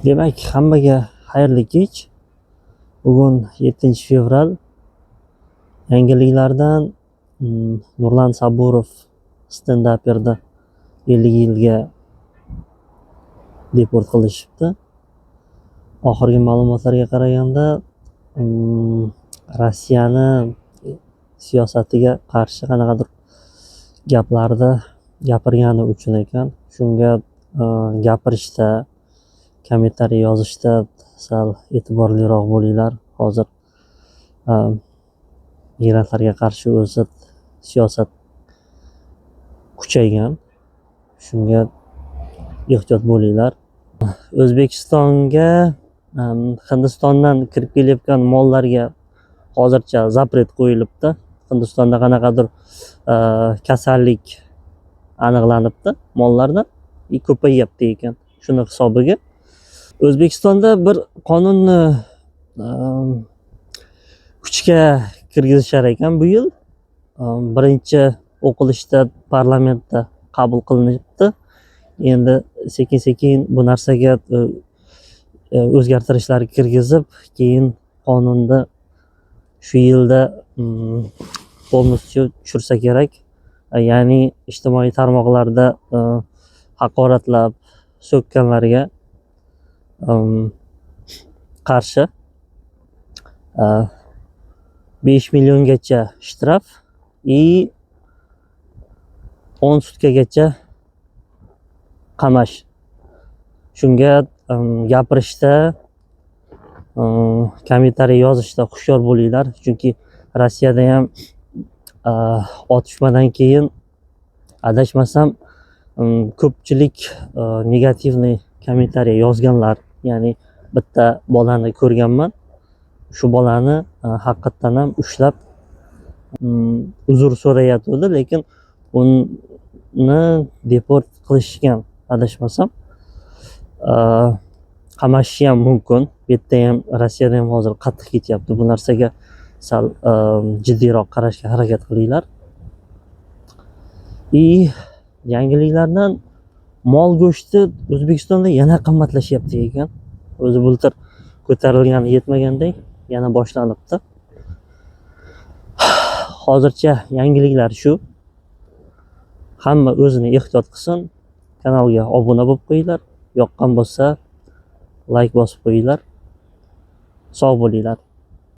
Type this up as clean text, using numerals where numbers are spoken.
Demak, hammaga xayrli kech. Bugun 7-fevral. Yangiliklardan Nurlan Saburov stendaperni 50 yilga deport qilishibdi. Oxirgi ma'lumotlarga qaraganda, Rossiyani siyosatiga qarshi qanaqadir gaplarni gapirgani uchun ekan. Shunga gapirishda, kommentariy yozishda sal e'tiborliroq bo'linglar. Hozir migrantlarga qarshi o'zi siyosat kuchaygan. Shunga ehtiyot bo'linglar. O'zbekistonga Hindistondan kirib kelayotgan mollarga hozircha запрет qo'yilibdi. Hindistonda qanaqadir kasallik aniqlanibdi mollarda и ko'payyapti ekan. Shuni hisobiga O'zbekistonda bir qonunni kuchga kirgizishar ekan bu yil. Birinchi o'qilishda parlamentda qabul qilinibdi. Endi sekin-sekin bu narsaga o'zgartirishlar kirgizib, keyin qonunni shu yilda полностью tushirsa kerak. Ya'ni ijtimoiy tarmoqlarda haqoratlab, so'kkanlarga qarshi 5 milliongacha shtraf и 10 sutkagacha qamash. Shunga gapirishda, kommentariy yozishda hushyor bo'linglar. Chunki Rossiyada ham otishmadan keyin, adashmasam, ko'pchilik негативный kommentariy yozganlar. Ya'ni bitta bolani ko'rganman. Shu bolani haqiqatdan ham ushlab, uzr so'rayotgandi, lekin uni deport qilishgan, adashmasam. Qamashi ham mumkin. Bu yerda ham, Rossiyada ham hozir qattiq ketyapti. Bu narsaga sal jiddiyroq qarashga harakat qilinglar. И yangiliklardan mol go'shti O'zbekistonda yana qimmatlashyapti ekan. O'zi bultur ko'tarilgani yetmaganday, yana boshlanibdi. Hozircha yangiliklar shu. Hamma o'zini ehtiyot qilsin. Kanalga obuna bo'lib qo'yinglar. Yoqqan bo'lsa, layk bosib qo'yinglar. Sog' bo'linglar.